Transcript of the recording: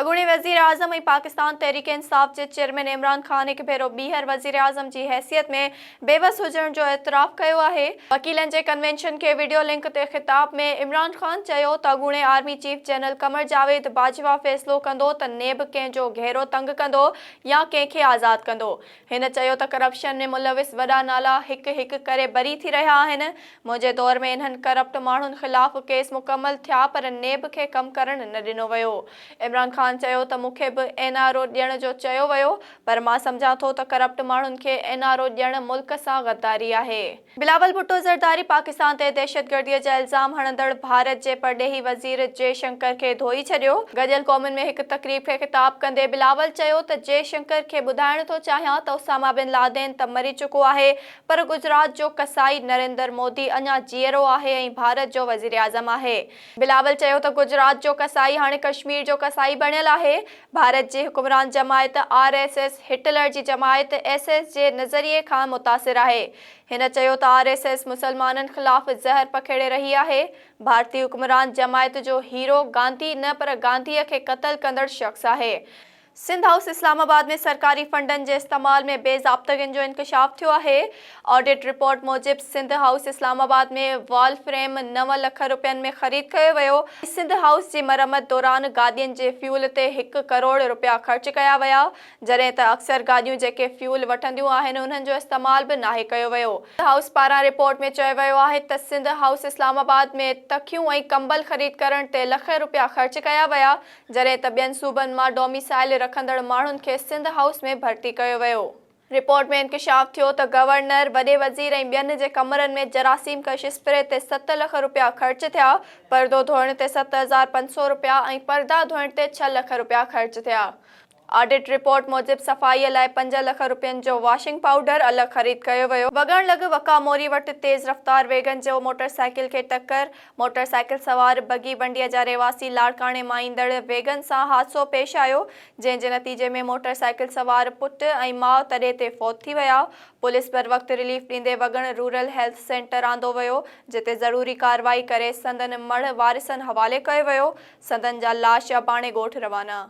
اڳوڻي وزيراعظم ۽ پاڪستان تحريڪ انصاف جي چيئرمين عمران خان هڪ ڀيرو ٻيهر وزيراعظم جي حيثيت ۾ بيوس هجڻ جو اعتراف ڪيو آهي. وڪيلن جي ڪنوينشن کي وڊيو لنڪ تي خطاب ۾ عمران خان چيو ته اڳوڻي army chief general Qamar Javed Bajwa فيصلو ڪندو ته نيب ڪنهن جو گهيرو تنگ ڪندو يا ڪنهن کي آزاد ڪندو. هن چيو ته ڪرپشن ۾ ملوث وڏا نالا هڪ هڪ ڪري بري ٿي رهيا آهن، منهنجي دور ۾ انهن ڪرپٽ ماڻهن خلاف ڪيس مڪمل ٿيا پر نيب کي ڪم ڪرڻ نه ڏنو ويو. عمران خان چيو ته مون کي به اين آر او ڏيڻ جو چيو ويو پر مان سمجهان ٿو ته ڪرپٽ ماڻهن کي اين آر او ڏيڻ ملڪ سان غداري آهي. بلاول ڀٽو زرداري پاڪستان تي دهشتگردي جا الزام هڻندڙ ڀارت جي پرڏيهي وزير جي شنڪر کي ڌوئي ڇڏيو. گڏيل قومن ۾ هڪ تقريب کي خطاب ڪندي بلاول چيو ته جي شنڪر کي ٻڌائڻ ٿو چاهيان ته اساما بن لادن ته مري چڪو آهي پر گجرات جو قصائي نريندر مودي اڃا جيئرو آهي ۽ ڀارت جو وزيراعظم آهي. بلاول چيو ته گجرات جو قصائي هاڻي ڪشمير جو قصائي بڻيل آهي، ڀارت جي حڪمران جماعت آر ايس ايس هٽلر جي جماعت ايس ايس جي نظريي کان متاثر آهي. هن چيو ته آر ايس ايس مسلمانن خلاف زهر پکيڙي رهي آهي، ڀارتي حڪمران جماعت جو هيرو گانڌي نه پر گانڌي کي قتل ڪندڙ شخص آهي. سنڌ هائوس اسلام آباد ۾ سرڪاري فنڊن جي استعمال ۾ بي ضابطگين جو انڪشاف ٿيو آهي. آڊٽ رپورٽ موجب سنڌ هائوس اسلام آباد ۾ وال فريم نو لک رپين ۾ خريد ڪيو ويو. سنڌ هائوس جي مرمت دوران گاڏين جي فيول تي هڪ ڪروڙ رپيا خرچ ڪيا ويا، جڏهن ته اڪثر گاڏيون جيڪي فيول وٺنديون آهن انهن جو استعمال به ناهي ڪيو ويو. سنڌ هائوس پاران رپورٽ ۾ چيو ويو آهي ته سنڌ هائوس اسلام آباد ۾ تکيون ۽ ڪمبل خريد ڪرڻ تي لکين رپيا خرچ ڪيا ويا، جڏهن ته ٻين صوبن مان ڊوميسائل رکندڙ ماڻهن کي سنڌ هائوس ۾ ڀرتي ڪيو ويو. رپورٽ ۾ انڪشاف ٿيو ته گورنر، وڏي وزير ۽ ٻين جي ڪمرن ۾ جراثيم ڪش اسپري تي ست لک رپيا خرچ ٿيا، پردو ڌوئڻ تي 7500 رپيا ۽ پردا ڌوئڻ تي ڇهه لک رپيا خرچ ٿيا. آڊٽ رپورٽ موجب صفائي لاء پنج لک رپين جو واشنگ پائوڊر الڳ خريد ڪيو ويو. وڳڻ لڳ وڪا موري وٽ تيز رفتار ويگن جو موٽر سائيڪل کي ٽڪر، موٽر سائيڪل سوار بگي ونڊيء جا رهواسي لاڙڪاڻي مان ايندڙ ويگن سان حادثو پيش آيو، جنهن جي نتيجي ۾ موٽر سائيڪل سوار پٽ ۽ ماء تڏي تي فوت ٿي ويا. پوليس بروقت رليف ڏيندي وڳڻ رورل هيلٿ سينٽر آندو ويو، جتي ضروري ڪارروائي ڪري سندن مڙهه وارثن حوالي ڪيو ويو، سندن جا لاش اباڻي ڳوٺ روانا.